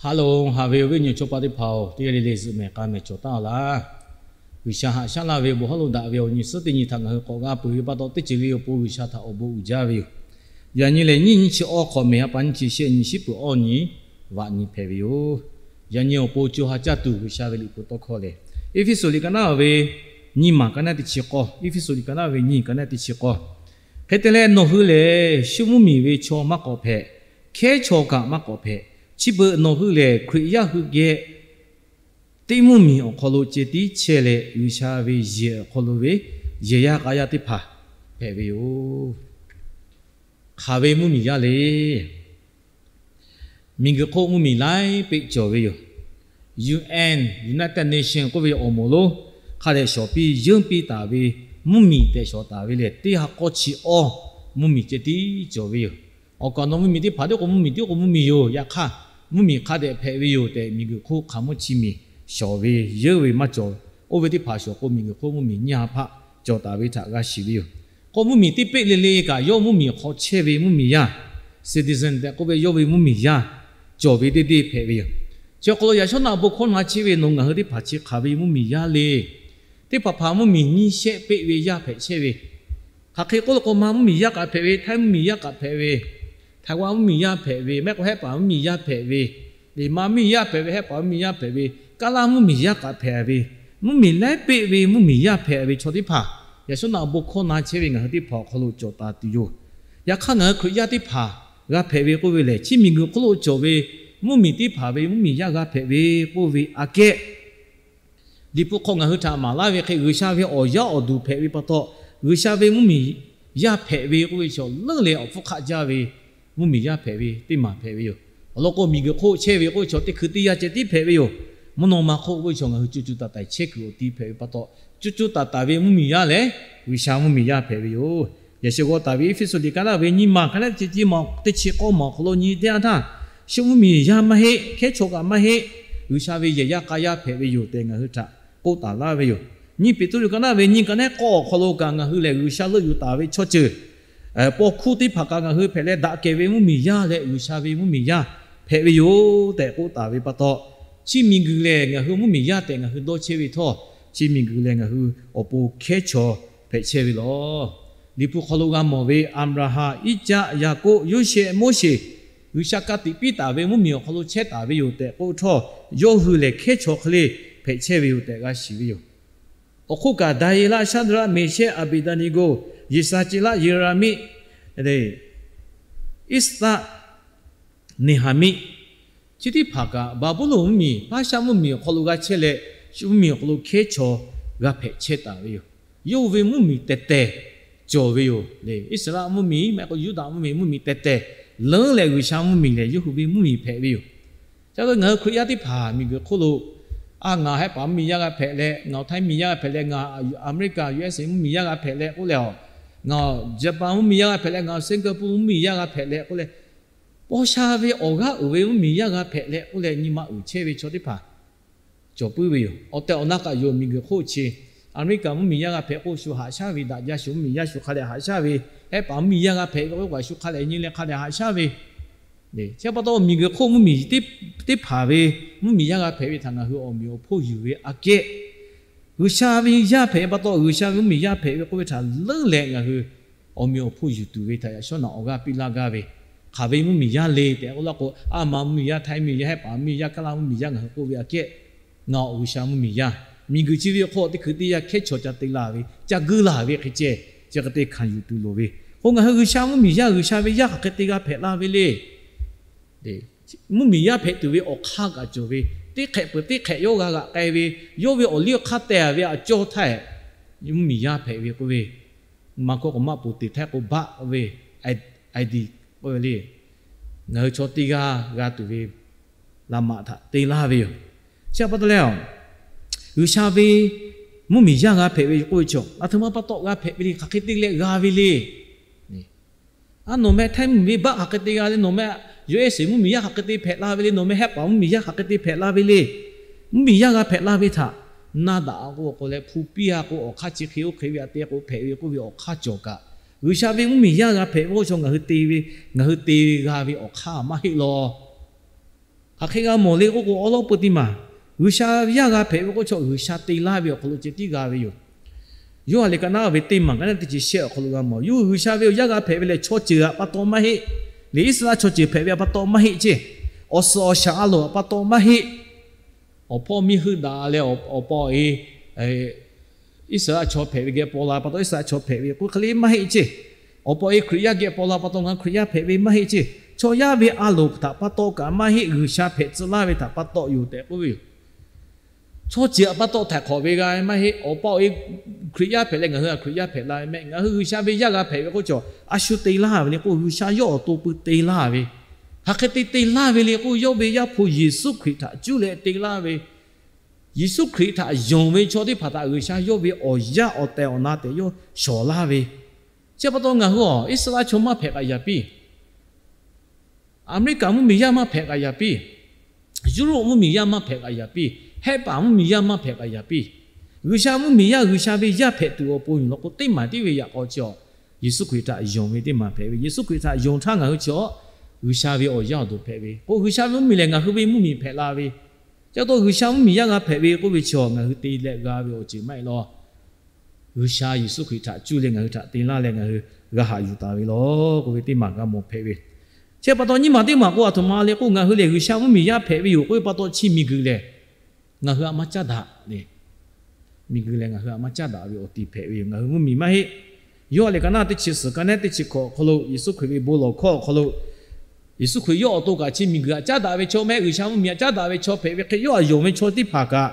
Hk'a lo haꞈ ve awˬ viˉ awˬ nyi chaw pa teˇ hpaˍ-oˬ, teˇ g'aˇ le le zuhꞈ mehˍ k'a mehˍ cawˬ taˍ laˇ. G'uiˬsha haꞈ shaˉ laˇ ve awˬ bon hawˉ lo daꞈ ve awˬ nyi suhˉ teˇ nyi htaꞈ ngaˬ hui k'awꞈ g'a peuˬ ve pa taw, teˇ ceuˬ le awˬ pon G'uiˬsha htaꞈ awˬ bon uiˍ jaˇ ve yoˬ. Yaꞈ nyi lehˬ, nyiˇ nyiˇ chi awˇ hk'awꞈ mehˍ ha pa nyiˇ chi shehˆ nyi shiˉ peuˬ awˇ nyi vaꞈ nyi hpehꞈ ve yoˬ. Yaꞈ nyi awˬ pon co ha caˇ tuˬ G'uiˬsha ve liꞈ hpu tawˇ hkawˇ lehˬ, Eˇfeˇsuꞈ liꞈ ka naˉ ve nyiˇ maˬ ka naˉ teˇ chi k'awˇ, Eˇfeˇsuꞈ liꞈ ka naˉ ve nyiˇ ka naˉ teˇ chi k'awˇ. Hk'e te leh, nawˬ hui lehˬ shu mvuhˇmiˬ ve chaw maˇ k'awꞈ hpehꞈ, hkehˉ chaw kaꞈ maˇ k'awꞈ hpehꞈ. Chi beuꞈ nawˬ hui lehˬ Hkriꞈ yaˇ hui geh teˇ mvuhˇmiˬ awˬ hk'aw lo ceh tiˉ chehˇ leh, G'uiˬsha ve yehˬ awˬ hk'aw lo ve yehˬ yaˇ k'a yaˇ teˇ hpaˍ hpehꞈ ve yoˬ. Hk'aˬ ve mvuhˇmiˬ yaˇ le. Miˬguiˬ hk'oˆ mvuhˇmiˬ laiˉ peˆ cawˬ ve yoˬ. U N, United Nations k'oˆ ve awˬ moˍ lonˉ hk'a dehꞈ shawˍ piˇ yeunˇ piˇ taˍ ve mvuhˇmiˬ tehꞈ shawˍ taˍ ve lehˬ, teˇ ha k'awˇ chi awˇ mvuhˇmiˬ ceh tiˉ cawˬ ve yoˬ. Awˬ kaˍ awˬ nu mvuhˇmiˬ teˇ hpaˍ tiˉ k'o mvuhˇmiˬ tiˉ k'o mvuhˇmiˬ yoˬ. Yaꞈ hk'aˇ, mvuhˇmiˬ hk'a dehꞈ hpehꞈ ve yoˬ tehꞈ, miˬguiˬ hk'oˆ hk'aˬ mvuhˇ chi miˬ shawˍ ve yeunˇ ve maˇ cawˬ. Oˇ ve teˇ hpaˍ shawˍ k'o, miˬguiˬ hk'oˆ mvuhˇmiˬ nyiˇ ha hpaˆ cawˬ taˍ ve htaꞈ g'a shiˍ ve yoˬ. K'o mvuhˇmiˬ teˇ peˆ le le kaꞈ yawˇ mvuhˇmiˬ hk'aw chehˇ ve mvuhˇmiˬ yaˇ, citizen tehꞈ k'oˆ ve yawˇ ve mvuhˇmiˬ yaˇ cawˬ ve teˇ deˇ hpehꞈ ve yoˬ. Chi awˬ hk'aw lo yaꞈ shawˉ naꞈ awˬ bon hkawˇ na chehˇ ve nawˬ ngaˬ hui teˇ hpaˍ chi hk'aˬ ve mvuhˇmiˬ yaˇ le. Teˇ hpaˍ hpaˍ mvuhˇmiˬ nyiˇ shehˆ peˆ ve yaˇ hpehꞈ chehˇ ve, hk'aˬ hk'e k'oˆ lo k'o, Manˇ mvuhˇmiˬ yaˇ kaꞈ hpehꞈ ve, Htaiˇ mvuhˇmiˬ yaˇ kaꞈ hpehꞈ ve, Htaiˍwanˍ mvuhˇmiˬ yaˇ hpehꞈ ve, mehˆ k'o Hehˉ paˍ mvuhˇmiˬ yaˇ hpehꞈ ve, Liˍ ma mvuhˇmiˬ yaˇ hpehꞈ ve, Hehˉ paˍ mvuhˇmiˬ yaˇ hpehꞈ ve, Kaˇlaˇ mvuhˇmiˬ yaˇ kaꞈ hpehꞈ ve, mvuhˇmiˬ laiˉ peˆ ve mvuhˇmiˬ yaˇ hpehꞈ ve chaw teˇ hpaˍ yaꞈ shawˉ naꞈ awˬ bon hkawˇ na chehˇ ve ngaˬ hui teˇ hpaˍ awˬ hk'aw lo cawˬ taˍ tuˬ yoˬ. Yaꞈ hk'aˇ, ngaˬ hui Hkriꞈ yaˇ teˇ hpaˍ g'a hpehꞈ ve k'oˆ ve lehˬ, chi miˬguiˬ hk'oˆ lo cawˬ ve mvuhˇmiˬ teˇ hpaˍ ve mvuhˇmiˬ yaˇ g'a hpehꞈ ve k'oˆ ve aꞈ kehˉ Liꞈ hpu hk'aw ngaˬ hui htaꞈ maˍ laˇ ve hk'e, G'uiˬsha ve awˬ yaˇ awˬ duˬ hpehꞈ ve pa taw, G'uiˬsha ve mvuhˇmiˬ yaˇ hpehꞈ ve k'oˆ ve chaw leuˉ leh awˬ hpfuhˇ hk'aˆ jaˇ ve mvuhˇmiˬ yaˇ hpehꞈ ve teˇ maˬ hpehꞈ ve yoˬ. Awˬ lawn k'o, miˬguiˬ hk'oˆ chehˇ ve k'oˆ ve chaw teˇ hkui teˇ yanˇ ceh tiˉ hpehꞈ ve yoˬ. Mvuhˇ naw ma hk'oˆ k'oˆ ve chaw ngaˬ hui co co taiˍ taiˍ chehˇ kuiˬ awˬ ti hpehꞈ ve pa taw, co co taiˍ taiˍ ve mvuhˇmiˬ yaˇ lehˬ G'uiˬsha mvuhˇmiˬ yaˇ hpehꞈ ve yoˬ. Yaꞈ sheh g'aw taˍ ve Eˇfeˇsuꞈ liꞈ ka naˉ ve nyiˇ maˬ ka naˉ chi chi maˬ teˇ chi k'awˇ maˬ awˬ hk'aw lo nyi teˇ yanˇ htaˇ, shu mvuhˇmiˬ yaˇ maˇ heˆ, hkehˉ chaw kaꞈ maˇ heˆ, G'uiˬsha ve yehˬ yaˇ k'a yaˇ hpehꞈ ve yoˬ tehꞈ ngaˬ hui htaꞈ k'oˆ taˍ laˇ ve yoˬ. Nyiˇ Peˍtruˆ ka naˉ ve nyiˇ ka naˉ k'awˇ awˬ hk'aw lo kaꞈ ngaˬ hui lehˬ G'uiˬsha leuˆ yuˬ taˍ ve chaw ceuˬ, paw hkuˇ teˇ hpaˍ kaꞈ ngaˬ hui hpehꞈ leh daꞈ kehˬ ve mvuhˇmiˬ yaˇ leh G'uiˬsha ve mvuhˇmiˬ yaˇ hpehꞈ ve yoˬ tehꞈ k'oˆ taˍ ve pa taw, chi miˬguiˬ lehˬ ngaˬ hui mvuhˇmiˬ yaˇ tehꞈ ngaˬ hui dawˇ chehˇ ve htawˇ, chi miˬguiˬ lehˬ ngaˬ hui awˬ pon hkehˉ chaw hpehꞈ chehˇ ve lawˬ. Liꞈ hpu hk'aw lo g'a mawˬ ve Aˍbraˍhanˍ, Iˉcaˆ, Yaˍkoˆ, Yoˇsehꞈ, Moˉseˍ, G'uiˬsha ka tiꞈ piˇ taˍ ve mvuhˇmiˬ awˬ hk'aw lo chehˇ taˍ ve yoˬ tehꞈ k'oˆ htawˇ, yawˇ hui lehˬ hkehˉ chaw hk'e le hpehꞈ chehˇ ve yoˬ tehꞈ g'a shiˍ ve yoˬ. Awˬ hk'oˆ kaꞈ, Daˍyeˍlaˆ, Shaˍdraˆ, Meˍshehˆ, Aˍbeˍdaˍneˍgoˍ, Yeˍsaˍceˍlaˆ, Yeˍraˍmiˆ, Iˉsaˆ, Neˍhaˍmiˆ, chi teˇ hpaˍ kaꞈ Baˍbuˍlonˍ mvuhˇmiˬ, Paˉshaˆ mvuhˇmiˬ awˬ hk'aw lo g'a chehˇ leh, shu mvuhˇmiˬ awˬ hk'aw lo hkehˉ chaw g'a hpehꞈ chehˇ taˍ ve yoˬ. Yawˇ hui ve mvuhˇmiˬ tehˬ tehˬ cawˬ ve yoˬ le. Iˉsaˍreˍlaˆ mvuhˇmiˬ, maˇ heˆ k'o Yuˇdaꞈ mvuhˇmiˬ, mvuhˇmiˬ tehˬ tehˬ leuˉ leh G'uiˬsha mvuhˇmiˬ lehˬ yawˇ hui ve mvuhˇmiˬ hpehꞈ ve yoˬ. Ca k'o ngaˬ hui Hkriꞈ yaˇ teˇ hpaˍ miˬguiˬ hk'oˆ lo, a, ngaˬ Hehˉ paˍ mvuhˇmiˬ yaˇ g'a hpehꞈ leh, ngaˬ Htaiˇ mvuhˇmiˬ yaˇ g'a hpehꞈ leh, ngaˬ Aˍmeˍriˆkaˍ U S A mvuhˇmiˬ yaˇ g'a hpehꞈ leh k'oˆ leh, ngaˬ Jaˍpaˍ mvuhˇmiˬ yaˇ g'a hpehꞈ leh, ngaˬ Singapore mvuhˇmiˬ yaˇ g'a hpehꞈ leh k'oˆ leh, paw sha ve awˬ g'aˇ uiˍ ve mvuhˇmiˬ yaˇ g'a hpehꞈ leh k'oˆ leh nyi ma uiˍ chehˇ ve chaw teˇ hpaˍ cawˬ puiˉ ve yoˬ. Awˬ tehˬ awˬ na kaꞈ yoˬ. Miˬguiˬ hk'oˆ chi Aˍmeˍriˆkaˍ mvuhˇmiˬ yaˇ g'a hpehꞈ k'o shu haꞈ shaˉ ve, daꞈ jaˇ shu mvuhˇmiˬ yaˇ shu hk'a dehꞈ haꞈ shaˉ ve, Hehˉ paˍ mvuhˇmiˬ yaˇ g'a hpehꞈ ve k'o kaꞈ shu hk'a dehꞈ nyi leh hk'a dehꞈ haꞈ shaˉ ve. Chi pa taw miˬguiˬ hk'oˆ mvuhˇmiˬ teˇ hpaˍ ve mvuhˇmiˬ yaˇ g'a hpehꞈ ve htaꞈ ngaˬ hui awˬ meꞈ awˬ hponˇ yuˬ ve aꞈ kehˉ, G'uiˬsha ve yaˇ hpehꞈ ve pa taw, G'uiˬsha ve mvuhˇmiˬ yaˇ hpehꞈ ve k'oˆ ve htaꞈ leuˉ leh ngaˬ hui awˬ meꞈ awˬ hponˇ yuˬ tuˬ ve htaꞈ yaꞈ shawˉ naꞈ awˬ g'aˇ piˇ laˇ gaˇ ve, hk'aˬ ve mvuhˇmiˬ yaˇ le tehꞈ k'oˆ laˇ k'o, a ma mvuhˇmiˬ yaˇ, Htaiˇ mvuhˇmiˬ yaˇ, Hehˉ paˍ mvuhˇmiˬ yaˇ, Kaˇlaˇ mvuhˇmiˬ yaˇ ngaˬ hui k'oˆ ve aꞈ kehˉ, ngaˬ G'uiˬsha mvuhˇmiˬ yaˇ, miˬguiˬ chi ve hk'oˆ teˇ hkui teˇ yanˇ hkehˉ chaw ca te laˇ ve, ca guˇ laˇ ve hk'e ceh, chi hk'e te hkanˍ yuˬ tuˬ loˍ ve. K'o ngaˬ hui G'uiˬsha mvuhˇmiˬ yaˇ, G'uiˬsha ve yaˇ hk'aˬ hk'e te g'a hpehꞈ la ve le. Mvuhˇmiˬ yaˇ hpehꞈ tuˬ ve awˬ hk'aˇ kaꞈ cawˬ ve, teˇ hk'ehꞈ peuˬ teˇ hk'ehꞈ yawˇ g'a g'aꞈ k'ai ve, yawˇ ve awˬ liˇ awˬ hk'aˇ teh ve aꞈ cawˇ htaˇ, mvuhˇmiˬ yaˇ hpehꞈ ve k'oˆ ve, maˇ hkawˇ k'o maˇ poˍ teꞈ htaˇ k'o baˆ ve, I D k'oˆ ve le. Ngaˬ hui chaw teˇ g'aˇ g'a tuˬ ve laꞈ maꞈ htaꞈ te laˇ ve yoˬ. Chi pa taw leh, G'uiˬsha ve mvuhˇmiˬ yaˇ g'a hpehꞈ ve k'oˆ ve chaw, aˬ htoꞈ ma pa taw g'a hpehꞈ ve le, hk'aˬ hk'e te leh g'a ve le. A, nawˬ meh Htaiˇ mvuhˇmiˬ ve baˆ hk'aˬ hk'e te g'a le, nawˬ meh U S A mvuhˇmiˬ yaˇ hk'aˬ hk'e te hpehꞈ la ve le, nawˬ meh Hehˉ paˍ mvuhˇmiˬ yaˇ hk'aˬ hk'e te hpehꞈ la ve le. Mvuhˇmiˬ yaˇ g'a hpehꞈ la ve htaꞈ naˇ daꞈ k'o k'o leh, hpu piˇ a k'o awˬ hk'aˇ chi hk'e oˇ hk'e ve aꞈ te k'o hpehꞈ ve k'oˆ ve awˬ hk'aˇ cawˬ kaꞈ, G'uiˬsha ve mvuhˇmiˬ yaˇ g'a hpehꞈ ve k'oˆ chaw ngaˬ hui te ve, ngaˬ hui te ve g'a ve awˬ hk'aˇ maˇ heˆ law. Hk'aˬ hk'e g'a mawˬ le k'oˆ k'o, awˉ lawˉ peuˇ teˇ maˬ G'uiˬsha ve yaˇ g'a hpehꞈ ve k'oˆ chaw, G'uiˬsha te laˇ ve awˬ hk'aw lo ceh tiˉ g'a ve yoˬ. Yoˇhanˬ liꞈ ka naˉ ve teˇ maˬ ka naˉ teˇ chi shehˆ awˬ hk'aw lo g'a mawˬ, yawˇ hui G'uiˬsha ve awˬ yaˇ g'a hpehꞈ ve lehˬ, chaw ceuˬ htaꞈ pa taw maˇ heˆ. Liꞈ Iˉsaˍreˍlaˆ chaw ceuˬ hpehꞈ ve pa taw maˇ heˆ ceˇ. Awˬ suhˍ awˬ shaˍ a loˍ htaꞈ pa taw maˇ heˆ. Awˬ hpawˇ miˇ heuˆ daꞈ leh awˬ pa awˬ e Iˉsaˍreˍlaˆ chaw hpehꞈ ve geh paw la pa taw Iˉsaˍreˍlaˆ chaw hpehꞈ ve k'oˆ hk'e le maˇ heˆ ceˇ. Awˬ pa awˬ e Hkriꞈ yaˇ geh paw la pa taw ngaˬ hui Hkriꞈ yaˇ hpehꞈ ve maˇ heˆ ceˇ. Chaw yaˇ ve a loˍ htaꞈ pa taw kaꞈ maˇ heˆ, G'uiˬsha hpehꞈ tcuh laˇ ve htaꞈ pa taw yoˬ tehꞈ k'oˆ ve yoˬ. Chaw ceuˬ htaꞈ pa taw htaiˍ hk'awꞈ ve g'a ve maˇ heˆ. Awˬ pa awˬ e Hkriꞈ yaˇ hpehꞈ leh ngaˬ hui a Hkriꞈ yaˇ hpehꞈ la ve mehˆ. Ngaˬ hui G'uiˬsha ve yaˇ g'a hpehꞈ ve k'oˆ chaw, a shu te laˇ ve le k'o, G'uiˬsha yawˇ awˬ to pui te laˇ ve. Hk'aˬ hk'e te te laˇ ve le k'o, yawˇ ve Yaˇ hpu Yeˍsuˆ Hkriꞈ htaꞈ cuˇ leh te laˇ ve. Yeˍsuˆ Hkriꞈ htaꞈ yonˍ ve chaw teˇ hpaˍ htaꞈ G'uiˬsha yawˇ ve awˬ yaˇ awˬ tehˬ awˬ na tehꞈ yawˇ shawˍ laˇ ve. Chi pa taw ngaˬ hui a Iˉsaˍreˍlaˆ chaw maˇ hpehꞈ k'aꞈ yaˍ piˇ. Aˍmeˍriˆkaˍ mvuhˇmiˬ yaˇ maˇ hpehꞈ k'aꞈ yaˍ piˇ. Yuˇroˆ mvuhˇmiˬ yaˇ maˇ hpehꞈ k'aꞈ yaˍ piˇ. Hehˆ paˍ mvuhˇmiˬ yaˇ maˇ hpehꞈ k'aꞈ yaˍ piˇ. G'uiˬsha mvuhˇmiˬ yaˇ G'uiˬsha ve yaˇ hpehꞈ tuˬ awˬ pon yoˬ law k'o, teˇ maˬ tiˉ ve yaꞈ k'aw chi a Yeˍsuˆ Hkriꞈ htaꞈ yonˍ ve teˇ maˬ hpehꞈ ve. Yeˍsuˆ Hkriꞈ htaꞈ yonˍ htaˇ ngaˬ hui chi a G'uiˬsha ve awˬ yaˇ awˬ duˬ hpehꞈ ve k'o, G'uiˬsha ve mvuhˇmiˬ lehˬ ngaˬ hui ve mvuhˇmiˬ hpehꞈ la ve. Chi pa taw G'uiˬsha mvuhˇmiˬ yaˇ g'a hpehꞈ ve k'oˆ ve chi a ngaˬ hui te leh g'a ve awˬ ceuˬ maˇ heˆ law. G'uiˬsha Yeˍsuˆ Hkriꞈ htaꞈ cuˇ leh ngaˬ hui htaꞈ te laˇ leh ngaˬ hui g'a haꞈ yuˬ taˍ ve law k'oˆ ve teˇ maˬ g'a mawˬ hpehꞈ ve. Chi pa taw nyiˇ maˬ teˇ maˬ k'o, aˬ htoꞈ ma le k'o, ngaˬ hui lehˬ G'uiˬsha mvuhˇmiˬ yaˇ hpehꞈ ve yoˬ k'oˆ ve pa taw, chi miˬguiˬ lehˬ ngaˬ hui a maˇ caˉ daꞈ le. Miˬguiˬ lehˬ ngaˬ hui a maˇ caˉ daꞈ ve awˬ ti hpehꞈ ve yoˬ. Ngaˬ hui mvuhˇmiˬ maˇ heˆ. Yoˇhanˬ liꞈ ka naˉ teˇ chi suhˍ ka nehˉ teˇ chi hkawꞈ awˬ hk'aw lo Yeˍsuˆ Hkriꞈ ve bon lawˬ hkawˇ awˬ hk'aw lo, Yeˍsuˆ Hkriꞈ yawˇ awˬ to kaꞈ chi miˬguiˬ htaꞈ caˉ daꞈ ve chaw mehˆ, G'uiˬsha mvuhˇmiˬ htaꞈ caˉ daꞈ ve chaw hpehꞈ ve hk'e, yawˇ htaꞈ yonˍ ve chaw teˇ hpaˍ kaꞈ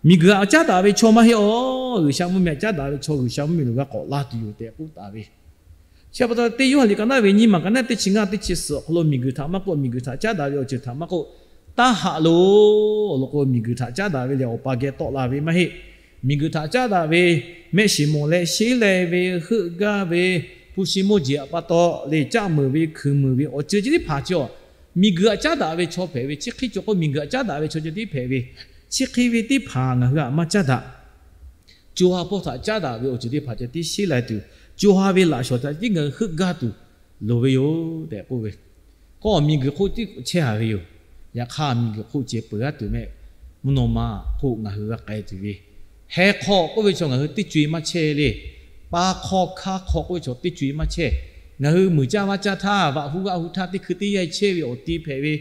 miˬguiˬ htaꞈ caˉ daꞈ ve chaw maˇ heˆ aˬ. G'uiˬsha mvuhˇmiˬ htaꞈ caˉ daꞈ ve chaw G'uiˬsha mvuhˇmiˬ lo g'a k'awꞈ laˇ tuˬ yoˬ tehꞈ k'oˆ taˍ ve. Chi pa taw teˇ Yoˇhanˬ liꞈ ka naˉ ve nyiˇ maˬ ka nehˉ teˇ chi ngaˇ teˇ chi suhˍ awˬ hk'aw lo miˬguiˬ htaꞈ maˇ k'oˆ, miˬguiˬ htaꞈ caˉ daꞈ ve awˬ ceuˬ htaꞈ maˇ k'oˆ, taˇ haꞈ loˬ. Awˬ lawn k'o, miˬguiˬ htaꞈ caˉ daꞈ ve lehˬ awˬ pa geh tawˆ la ve maˇ heˆ. Miˬguiˬ htaꞈ caˉ daꞈ ve, mehˆ shiˍ mawˬ leh sheˉ leh ve, heuˆ gaˇ ve, hpu shi mawˇ jeˬ htaꞈ pa taw leh caˆ meuˍ ve, hkui meuˍ ve awˬ ceuˬ ceh tiˉ hpaˍ chi a miˬguiˬ htaꞈ caˉ daꞈ ve chaw hpehꞈ ve. Chi hk'e cawˬ k'o, miˬguiˬ htaꞈ caˉ daꞈ ve chaw ceh tiˉ hpehꞈ ve. Chi hk'e ve teˇ hpaˍ ngaˬ hui htaꞈ maˇ caˉ daꞈ. Co ha hpawˇ htaꞈ caˉ daꞈ ve awˬ ceuˬ teˇ hpaˍ ceh tiˉ sheˉ lai tuˬ, co ha ve laꞈ shawnˍ htaꞈ tiˉ ngaˬ hui heuˆ gaˇ tuˬ loˍ ve yoˬ tehꞈ k'oˆ ve. K'o miˬguiˬ hk'oˆ tiˉ chehˇ a ve yoˬ. Yaꞈ hk'aˇ miˬguiˬ hk'oˆ ceh peuˬ g'aˇ tuˬ mehˆ, mvuhˇ naw ma hk'oˆ ngaˬ hui g'a k'ai tuˬ ve. Heh hk'aw k'oˆ ve chaw ngaˬ hui teˇ co e maˇ chehˇ le. Pa hk'aw hkanˇ hk'aw k'oˆ ve chaw teˇ co e maˇ chehˇ. Ngaˬ hui muiˬ caˇ vaˇ caˇ htaˇ, vaꞈ hu g'aˆ hu htaˇ, teˇ hkui teˇ yanˇ chehˇ ve awˬ ti hpehꞈ ve.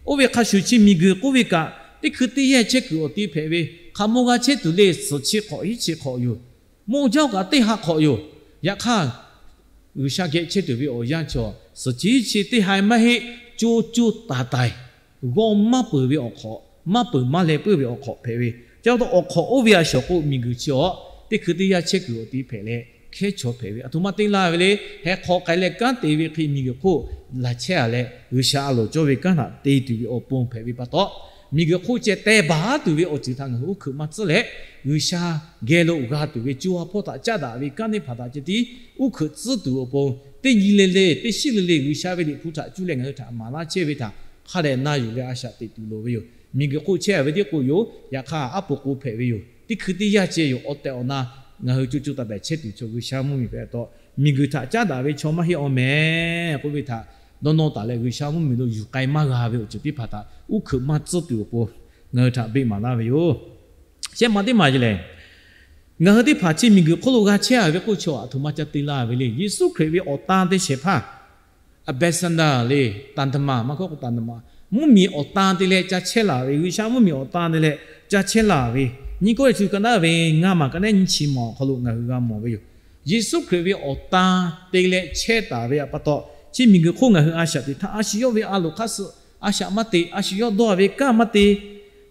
Oˇ ve hk'a shuˍ chi miˬguiˬ k'oˆ ve kaꞈ, teˇ hkui teˇ yanˇ chehˇ kuiˬ awˬ ti hpehꞈ ve. Hk'aˬ maw g'a chehˇ tuˬ le, suhˍ chi hk'awꞈ hiˉ chi hk'awꞈ yoˬ. Maw jaˇ kaꞈ teˇ ha hk'awꞈ yoˬ. Yaꞈ hk'aˇ, G'uiˬsha geh chehˇ tuˬ ve awˬ yanˇ chaw, suhˍ chi hiˉ chi teˇ ha maˇ heˆ, co co taiˍ taiˍ, g'awˇ maˇ peuˬ ve awˬ hk'awꞈ, maˇ peuˬ maˇ leh puiˉ ve awˬ hk'awꞈ hpehꞈ ve. Chi pa taw awˬ hk'awꞈ oˇ ve a shawˍ k'o, miˬguiˬ chi a teˇ hkui teˇ yanˇ chehˇ kuiˬ awˬ ti hpehꞈ leh, hkehˉ chaw hpehꞈ ve. Aˬ htoꞈ ma te laˇ ve le. Heh hk'aw k'ai leh kanˉ te ve hk'e miˬguiˬ hk'oˆ laˬ chehˇ a leh, G'uiˬsha a loˍ cawˇ ve kanˉ htaꞈ te tuˬ ve awˬ pon hpehꞈ ve pa taw, miˬguiˬ hk'oˆ ceh teh baˬ tuˬ ve awˬ ceuˬ htaꞈ ngaˬ hui uˉ hkeuꞈ maˇ tcuhˉ leh, G'uiˬsha geh lo g'a tuˬ ve co ha hpawˇ htaꞈ caˉ daꞈ ve kanˉ teˇ hpaˍ htaꞈ ceh tiˉ uˉ hkeuꞈ tcuhˉ tuˬ awˬ pon, teˇ nyi le le, teˇ shiˉ le le G'uiˬsha ve Liꞈ hpu htaꞈ cuˇ leh ngaˬ hui htaꞈ maˍ laˇ chehˇ ve htaꞈ hk'a dehꞈ na yuˬ leh a shaꞈ teꞈ tuˬ loˍ ve yoˬ. Miˬguiˬ hk'oˆ chehˇ ve teˇ k'o yoˬ. Yaꞈ hk'aˇ, aˉ po k'o hpehꞈ ve yoˬ. Teˇ hkui teˇ yanˇ ceh yoˬ. Awˬ tehˬ awˬ na ngaˬ hui co co taiˍ taiˍ chehˇ tuˬ chaw G'uiˬsha mvuhˇmiˬ hpehꞈ taw, miˬguiˬ htaꞈ caˉ daꞈ ve chaw maˇ heˆ awˬ mehˍ k'oˆ ve htaꞈ dawˇ nawˇ taˍ leh, G'uiˬsha mvuhˇmiˬ lo yuˬ k'ai maˇ g'a ve awˬ ceuˬ teˇ hpaˍ htaꞈ uˉ hkeuꞈ maˇ tcuhˉ tuˬ awˬ pon ngaˬ hui htaꞈ beˆ maˍ laˇ ve yoˬ. Shehˆ ma teˇ maˬ yehˬ lehˬ, ngaˬ hui teˇ hpaˍ chi miˬguiˬ hk'oˆ lo g'a chehˇ a ve k'oˆ chaw aˬ htoꞈ ma ca te laˇ ve le. Yeˍsuˆ Hkriꞈ ve awˬ tan te shehˍ hpaˇ, Aˍbeˍsaˍdaˍ le, သံတမန် maˇ kawˆ k'o သံတမန်, mvuhˇmiˬ awˬ tan te leh ca chehˇ laˬ ve, G'uiˬsha mvuhˇmiˬ awˬ tan te leh ca chehˇ laˬ ve, nyiˇ Kawˇrenˍhtuˆ ka naˉ ve ngaˇ maˬ ka naˉ nyiˇ chi maˬ awˬ hk'aw lo ngaˬ hui g'a mawˬ ve yoˬ. Yeˍsuˆ Hkriꞈ ve awˬ tan te leh chehˇ taˍ ve pa taw, chi miˬguiˬ hk'oˆ ngaˬ hui a shaꞈ teꞈ htaˇ, a shu yawˇ ve a loˍ hk'aˇ suh a shaꞈ maˇ te, a shu yawˇ dawˇ ve kanˉ maˇ te,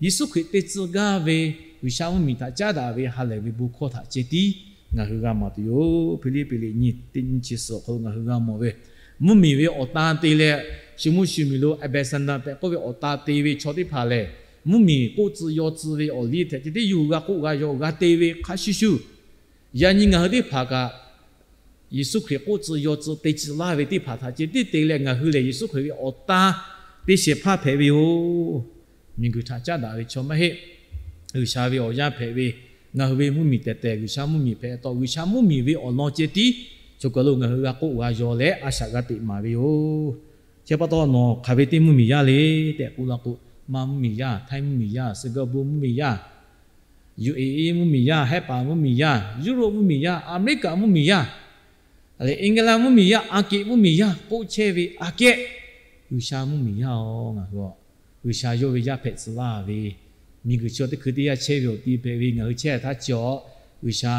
Yeˍsuˆ Hkriꞈ te tcuh gaˇ ve, G'uiˬsha mvuhˇmiˬ htaꞈ caˉ daꞈ ve ha lehˬ ve bon hkawˇ htaꞈ ceh tiˉ ngaˬ hui g'a maˍ tuˬ yoˬ. Hpiˇliˇpiˆ liꞈ nyiˇ teˇ nyiˇ chi suhˍ awˬ hk'aw lo ngaˬ hui g'a mawˬ ve, mvuhˇmiˬ ve awˬ tan te leh, shu mvuhˇ shu miˬ lo Aˍbeˍsaˍdaˍ tehꞈ k'oˆ ve awˬ tan te ve chaw teˇ hpaˍ lehˬ, mvuhˇmiˬ k'oˆ tcuh yaw tcuh ve awˬ liˇ htaꞈ ceh tiˉ yawˇ hui g'a k'oˆ g'a yaw g'a te ve hk'a shuˍ shuˍ, yaꞈ nyi ngaˬ hui teˇ hpaˍ kaꞈ Yeˍsuˆ Hkriꞈ k'oˆ tcuh yaw tcuh te tcuh laˇ ve teˇ hpaˍ htaꞈ ceh tiˉ te leh ngaˬ hui lehˬ Yeˍsuˆ Hkriꞈ ve awˬ tan te shehˍ hpaˇ hpehꞈ ve yoˬ. Miˬguiˬ htaꞈ caˉ daꞈ ve chaw maˇ heˆ. G'uiˬsha ve awˬ yaˇ hpehꞈ ve, ngaˬ hui ve mvuhˇmiˬ tehˬ tehˬ G'uiˬsha mvuhˇmiˬ hpehꞈ taw, G'uiˬsha mvuhˇmiˬ ve awˬ lawn ceh tiˉ choˬ kaˬ lo ngaˬ hui g'a k'oˆ g'a yaw leh a shaꞈ g'a teꞈ maˍ ve yoˬ. Chi pa taw nawˬ hk'aˬ ve teˇ mvuhˇmiˬ yaˇ le tehꞈ k'oˆ la k'o, Manˇ mvuhˇmiˬ yaˇ, Htaiˇ mvuhˇmiˬ yaˇ, Singapore mvuhˇmiˬ yaˇ, U A E mvuhˇmiˬ yaˇ, Hehˉ paˍ mvuhˇmiˬ yaˇ, Europe mvuhˇmiˬ yaˇ, America mvuhˇmiˬ yaˇ, England mvuhˇmiˬ yaˇ, Aˬ kiꞈ mvuhˇmiˬ yaˇ k'oˆ chehˇ ve aꞈ kehˉ, G'uiˬsha mvuhˇmiˬ yaˇ-oˬ, ngaˬ hui G'uiˬsha yawˇ ve yaˇ hpehꞈ tcuh laˇ ve, miˬguiˬ chi teˇ hkui teˇ yanˇ chehˇ ve awˬ ti hpehꞈ ve ngaˬ hui chehˇ htaˇ cawˬ, G'uiˬsha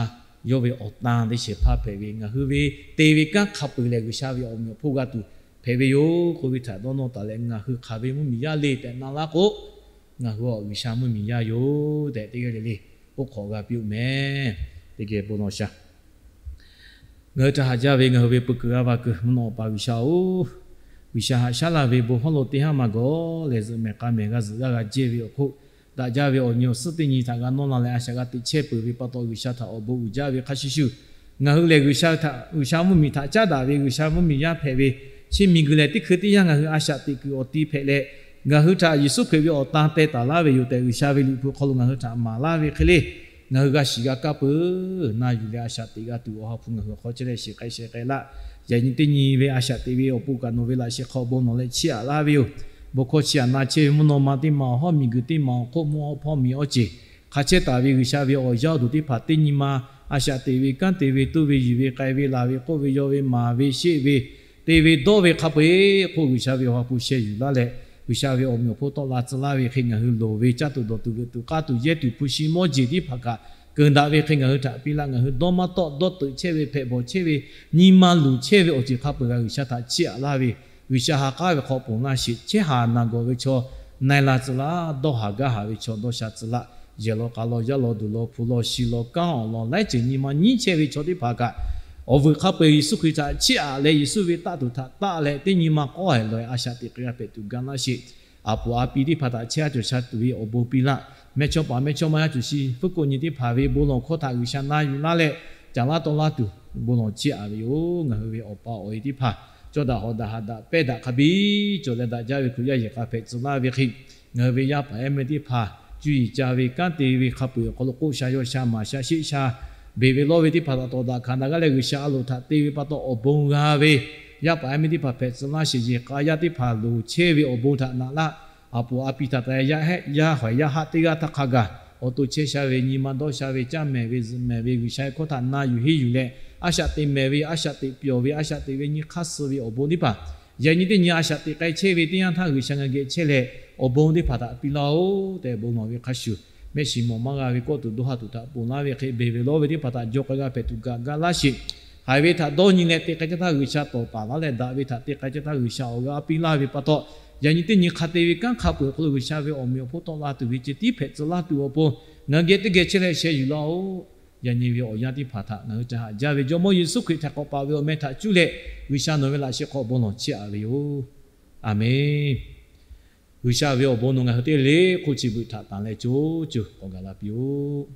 yawˇ ve awˬ tan teˇ shehˍ hpaˇ hpehꞈ ve ngaˬ hui ve te ve kanˉ hk'a peu-eˬ lehˬ, G'uiˬsha ve awˬ meꞈ awˬ hponˇ g'a tuˬ hpehꞈ ve yoˬ. K'oˆ ve htaꞈ dawˇ nawˇ taˍ leh, ngaˬ hui hk'aˬ ve mvuhˇmiˬ yaˇ le tehꞈ na laˇ k'o, ngaˬ hui awˬ G'uiˬsha mvuhˇmiˬ yaˇ yoˬ tehꞈ teˇ g'aˇ le le oˇ hk'awꞈ g'a piˇ-oˆ meh. Teˇ geh bon lawˬ sha. Ngaˬ hui htaꞈ haꞈ jaˇ ve ngaˬ hui ve peu kuiˬ g'aˇ va kuiˬ mvuhˇ naw pa G'uiˬsha-oˬ, G'uiˬsha haꞈ shaˉ laˇ ve bon hawˉ lo teˇ haˉ maˇ gawˬ lehˬ, zuhꞈ mehˍ k'a mehˍ g'a zuhꞈ g'aˇ g'a jehˇ ve awˬ hk'oˆ, daꞈ jaˇ ve awˬ nyi awˬ suhˉ teˇ nyi htaꞈ g'a nawˇ la leh a shaꞈ g'a teꞈ chehˇ peuˬ ve pa taw, G'uiˬsha htaꞈ awˬ bon uiˍ jaˇ ve hk'a shuˍ shuˍ, ngaˬ hui lehˬ G'uiˬsha htaꞈ, G'uiˬsha mvuhˇmiˬ htaꞈ caˉ daꞈ ve G'uiˬsha mvuhˇmiˬ yaˇ hpehꞈ ve, chi miˬguiˬ lehˬ teˇ hkui teˇ yanˇ ngaˬ hui a shaꞈ teꞈ kuiˬ awˬ ti hpehꞈ leh, ngaˬ hui htaꞈ Yeˍsuˆ Hkriꞈ ve awˬ tan teh taˍ laˇ ve yoˬ tehꞈ, G'uiˬsha ve Liꞈ hpu hk'aw lo ngaˬ hui htaꞈ maˍ laˇ ve hk'e le, ngaˬ hui g'a shiˍ g'a kaˇ peuˬ na yuˬ leh a shaꞈ teꞈ g'a tuˬ Awˬ ha hpu ngaˬ hui awˬ hk'aw chehˇ leh shiˍ k'ai sheh k'ai laˇ. Yaꞈ nyi teˇ nyi ve a shaꞈ teꞈ ve awˬ pon kaꞈ nawˬ ve laꞈ sheh hk'aw bon lawˬ leh chiˇ aꞈ laˇ ve yoˬ. Bon hkawˇ chi aꞈ na chehˇ ve mvuhˇ naw ma teˇ ma awˬ hawˉ miˬguiˬ teˇ ma awˬ hk'oˆ mvuhˇ hawˉ hpawˇ miˬ awˬ ceˬ hk'a chehˇ taˍ ve G'uiˬsha ve awˬ yaˇ awˬ duˬ teˇ hpaˍ teˇ nyi ma a shaꞈ teꞈ ve kanˉ te ve tuˇ ve yuˬ ve k'ai ve laˬ ve k'oˆ ve yaw ve maˍ ve sheˆ ve te ve dawˇ ve hk'a peu-eˬ hk'oˆ G'uiˬsha ve Awˬ ha hpu sheh yuˬ laˇ leh, G'uiˬsha ve awˬ meꞈ awˬ hponˇ tawˆ la tcuh laˇ ve hk'e ngaˬ hui loˍ ve caˇ tuˬ dawˬ tuˬ g'euꞈ tuˬ k'aˇ tuˬ yehˇ tuˬ hpu shi mawˇ jeˬ teˇ hpaˍ kaꞈ keunˍ daꞈ ve hk'e ngaˬ hui htaꞈ piˇ laˇ. Ngaˬ hui dawˇ maˇ tawˆ dawˇ teuꞈ chehˇ ve hpehꞈ bawˬ chehˇ ve nyi ma luˬ chehˇ ve awˬ ceuˬ hk'a peu-eˬ g'a G'uiˬsha htaꞈ chiˇ aꞈ laˇ ve, G'uiˬsha ha k'aˉ ve hk'aw ponˬ laˇ sheˍ. Chehˇ haˍ naˬ gawˬ ve chaw na-e la tcuh laˇ, dawˇ haˍ gaˇ haˍ ve chaw dawˇ sha tcuh laˇ, yehˬ law k'a law yaˇ law duˬ law hpu law shi law kanˉ awˬ lawn laiˉ ceuˬ nyi ma nyiˉ chehˇ ve chaw teˇ hpaˍ kaꞈ, awˬ vuiˬ hk'a peu-eˬ Yeˍsuˆ Hkriꞈ htaꞈ chiˇ aꞈ leh Yeˍsuˆ ve taˆ tuˬ htaꞈ taˆ leh teˇ nyi ma k'awˇ hehˍ lawˬ-eˬ a shaꞈ teꞈ k'ai g'a hpehꞈ tuˬ ga laˇ sheˍ. Aˬ puˍ a pi teˇ hpaˍ htaꞈ chehˇ a cawˬ sha tuˬ ve awˬ bon piˇ laˇ. Mehˇchawˇpaˍ mehˇchawˇma yaˇ cawˬ shi fuˉ k'oˆ nyi teˇ hpaˍ ve bon lawˬ hkawˇ htaꞈ G'uiˬsha na yuˬ laˇ leh, caˍ laˇ taw laˇ tuˬ bon lawˬ chiˇ aꞈ ve yoˬ. Ngaˬ hui ve awˬ pa awˬ e teˇ hpaˍ cawˇ daꞈ hawˍ daꞈ haꞈ daꞈ pehnˇ daꞈ hk'a biˇ cawˬ leh daꞈ jaˇ ve Hkriꞈ yaˇ yehˬ k'a hpehꞈ tcuh laˇ ve hk'e, ngaˬ hui ve yaˇ paˍ yaˇ miˇ teˇ hpaˍ cuˇ yiˍ ca ve kanˉ te ve hk'a peu-eˬ awˬ hk'aw lo k'oˆ sha yaw sha maˍ sha sheˆ sha beˬ ve lawˇ ve teˇ hpaˍ htaꞈ tawˍ daꞈ hkanˍ daꞈ gaˇ leh G'uiˬsha a loˍ htaꞈ te ve pa taw awˬ bon g'a ve yaˇ paˍ yaˇ miˇ teˇ hpaˍ hpehꞈ tcuh laˇ sheˍ. Yehˬ k'a yaˇ teˇ hpaˍ loˍ chehˇ ve awˬ bon htaꞈ naꞈ laˇ. Aˬ puˍ a pi htaꞈ ta yaˇ hehˆ yaˇ hawehˬ yaˇ haˆ teˇ g'aˇ htaˇ hk'a gaˬ awˬ to chehˇ sha ve nyi ma dawˇ sha ve caˇ mehˍ ve zuhꞈ mehˍ ve G'uiˬsha ve hkawˇ htaꞈ na yuˬ henˇ yuˬ leh, a shaꞈ teꞈ mehˍ ve a shaꞈ teꞈ pyawˬ ve a shaꞈ teꞈ ve nyi hk'aˇ suh ve awˬ bon teˇ hpaˍ, yaꞈ nyi teˇ nyi a shaꞈ teꞈ k'ai chehˇ ve teˇ yanˇ htaˇ G'uiˬsha ngaˬ geh chehˇ leh awˬ bon teˇ hpaˍ htaꞈ piˇ laˇ-oˆ tehꞈ bon lawˬ ve hk'a shuˍ, mehˆ shiˍ mawˬ maˇ g'a ve kawˆ tuˬ dawˇ ha tuˬ htaꞈ ponˬ laˇ ve hk'e beˬ ve lawˇ ve teˇ hpaˍ htaꞈ jaw k'ai g'a hpehꞈ tuˬ gaꞈ gaˇ laˇ sheˍ. Haiˬ ve htaꞈ dawˇ nyi leh te k'ai caˇ htaˇ G'uiˬsha tawˍ taˍ laˇ leh, daꞈ ve htaꞈ te k'ai caˇ htaˇ G'uiˬsha awˬ g'aˇ piˇ laˇ ve pa taw, yaꞈ nyi teˇ nyi hk'a te ve kanˉ hk'a peu-eˬ hk'aw lo G'uiˬsha ve awˬ meꞈ awˬ hponˇ tawˆ la tuˬ ve ceh tiˉ hpehꞈ tcuh laˇ tuˬ awˬ pon, ngaˬ hui geh teˇ geh chehˇ leh sheh yuˬ laˇ-oˆ. Yaꞈ nyi ve awˬ yanˇ teˇ hpaˍ htaꞈ ngaˬ hui htaꞈ haꞈ jaˇ ve Jawˇmawˇ Yeˍsuˆ Hkriꞈ htaꞈ k'awꞈ paˍ ve awˬ meh htaꞈ cuˇ leh, G'uiˬsha nawˬ ve laꞈ sheh hk'aw bon lawˬ chiˇ aꞈ ve yoˬ. Aˬmenˍ. G'uiˬsha ve awˬ bon nawˬ ngaˬ hui teˇ le hk'oˆ chi beuꞈ htaꞈ tanˍ leh co co k'awꞈ gaˬ la piˇ-oˆ.